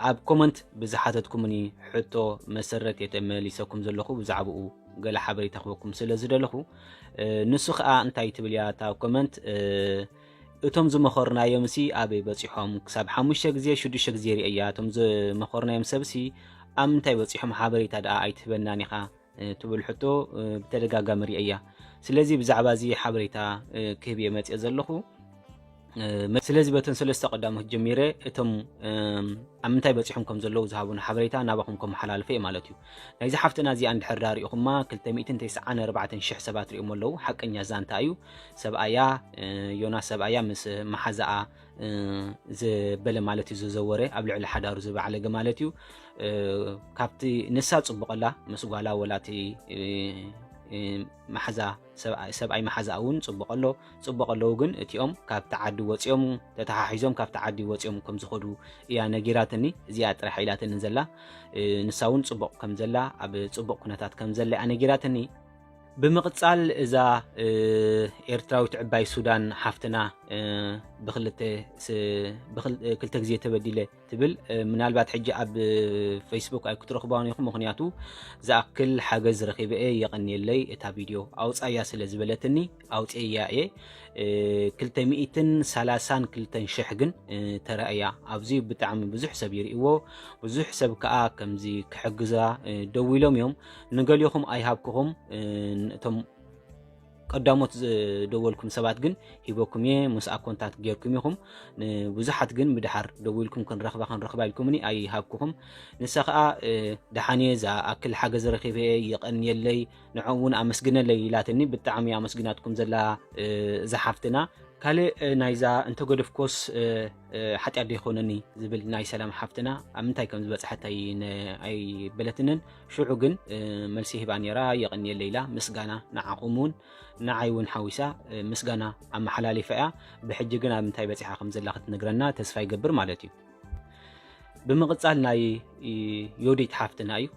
ኣብ ኮመንት ብዝሓተትኩምኒ ሕቶ መሰረት እየ ተመሊሰኩም ዘለኹ፣ ብዛዕባኡ ገለ ሓበሬታ ክበኩም ስለ ዝደለኹ። ንሱ ኸኣ እንታይ ትብል እያ እታ ኮመንት? እቶም ዝመኸርናዮም ሲ ኣበይ በጺሖም? ክሳብ ሓሙሽተ ግዜ ሽዱሽተ ግዜ ርእየያ። እቶም ዝመኸርናዮም ሰብ ሲ ኣብ ምንታይ በጺሖም ሓበሬታ ደኣ ኣይትህበናን ኢኻ ትብል ሕቶ ብተደጋጋሚ ርእየያ። ስለዚ ብዛዕባ እዚ ሓበሬታ ክህብ እየ መጽየ ዘለኹ። ስለዚ በተን ሰለስተ ቀዳሞት ጀሚረ እቶም ኣብ ምንታይ በጺሖም ከም ዘለዉ ዝሃቡና ሓበሬታ ናባኹም ከመሓላልፈ እየ ማለት እዩ። ናይዚ ሓፍትና እዚኣ እንድሕር ዳ ሪእኹማ ክልተ ሚእትን ተስዓን ኣርባዕተን ሽሕ ሰባት ሪኦሞ ኣለዉ። ሓቀኛ ዛንታ እዩ። ሰብኣያ ዮናስ ሰብኣያ ምስ መሓዛኣ ዝበለ ማለት እዩ፣ ዝዘወረ ኣብ ልዕሊ ሓዳሩ ዝበዓለገ ማለት እዩ። ካብቲ ንሳ ጽቡቕ ኣላ ምስ ጓላ ወላቲ መሓዛ ሰብኣይ መሓዛ እውን ጽቡቕ ኣሎ ጽቡቕ ኣለዉ። ግን እቲኦም ካብቲ ዓዲ ወጺኦም ተተሓሒዞም ካብቲ ዓዲ ወጺኦም ከም ዝኸዱ እያ ነጊራትኒ። እዚኣ ጥራሕ ኢላትኒ ዘላ። ንሳ እውን ጽቡቕ ከም ዘላ ኣብ ጽቡቕ ኩነታት ከም ዘላ እያ ነጊራትኒ። ብምቕጻል እዛ ኤርትራዊት ዕባይ ሱዳን ሓፍትና ብክልተ ክልተ ግዜ ተበዲለ ትብል። ምናልባት ሕጂ ኣብ ፌስቡክ ኣይክትረኽባን ኢኹም፣ ምኽንያቱ ዝኣክል ሓገዝ ረኺበ እየ፣ የቐንየለይ፣ እታ ቪድዮ ኣውጻያ ስለ ዝበለትኒ ኣውጽየያ እየ። ክልተ ሚእትን ሰላሳን ክልተን ሽሕ ግን ተራእያ። ኣብዚ ብጣዕሚ ብዙሕ ሰብ ይርእዎ፣ ብዙሕ ሰብ ከኣ ከምዚ ክሕግዛ ደው ኢሎም እዮም። ንገሊኹም ኣይሃብክኹም፣ እቶም ቀዳሞት ዝደወልኩም ሰባት ግን ሂበኩም እየ፣ ምስኣ ኮንታክት ጌርኩም ኢኹም። ንብዙሓት ግን ብድሓር ደዊልኩም ክንረኽባ ክንረኽባ ኢልኩምኒ ኣይሃብኩኹም። ንሳ ኸኣ ደሓን እየ፣ ዝኣክል ሓገዝ ረኺበ እየ፣ የቐንየለይ፣ ንዕኡ እውን ኣመስግነለይ ኢላትኒ። ብጣዕሚ ኣመስግናትኩም ዘላ እዛ ሓፍትና። ካልእ ናይዛ እንተገደፍኮስ ሓጢኣት ዶ ይኾነኒ ዝብል ናይ ሰላም ሓፍትና ኣብ ምንታይ ከም ዝበጽሐት ኣይበለትንን። ሽዑ ግን መልሲ ሂባ ነይራ፣ የቐንየለይ ኢላ ምስጋና ንዓኹም እውን ንዓይ እውን ሓዊሳ ምስጋና ኣመሓላሊፋ እያ። ብሕጂ ግን ኣብ ምንታይ በጺሓ ከም ዘላ ክትነግረና ተስፋ ይገብር ማለት እዩ። ብምቕጻል ናይ ዮዲት ሓፍትና እዩ።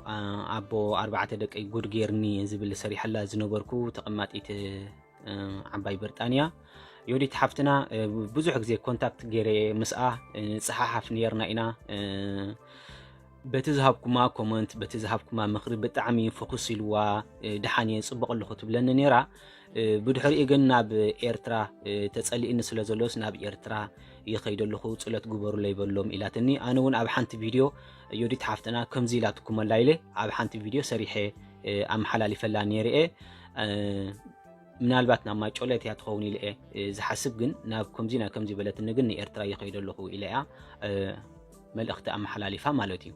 ኣቦ ኣርባዕተ ደቀይ ጉድ ጌርኒ ዝብል ሰሪሐላ ዝነበርኩ ተቐማጢት ዓባይ ብርጣንያ። ዮዲት ሓፍትና ብዙሕ ግዜ ኮንታክት ገይረ ምስኣ ንጸሓሓፍ ነርና ኢና። በቲ ዝሃብኩማ ኮመንት፣ በቲ ዝሃብኩማ ምኽሪ ብጣዕሚ ፍኹስ ኢልዋ፣ ደሓን እየ፣ ጽቡቕ ኣለኹ ትብለኒ ነይራ። ብድሕሪኡ ግን ናብ ኤርትራ ተጸሊእኒ ስለ ዘሎስ ናብ ኤርትራ ይኸይድ ኣለኹ፣ ጽሎት ግበሩለይ በሎም ኢላትኒ። ኣነ እውን ኣብ ሓንቲ ቪድዮ ዮዲት ሓፍትና ከምዚ ኢላትኩመላ ኢለ ኣብ ሓንቲ ቪድዮ ሰሪሐ ኣመሓላሊፈላ ነይረ እየ። ምናልባት ናብ ማይ ጮለት እያ ትኸውን ኢለ እየ ዝሓስብ፣ ግን ናብ ከምዚ ናብ ከምዚ በለትኒ፣ ግን ንኤርትራ ይኸይድ ኣለኹ ኢለ እያ መልእኽቲ ኣመሓላሊፋ ማለት እዩ።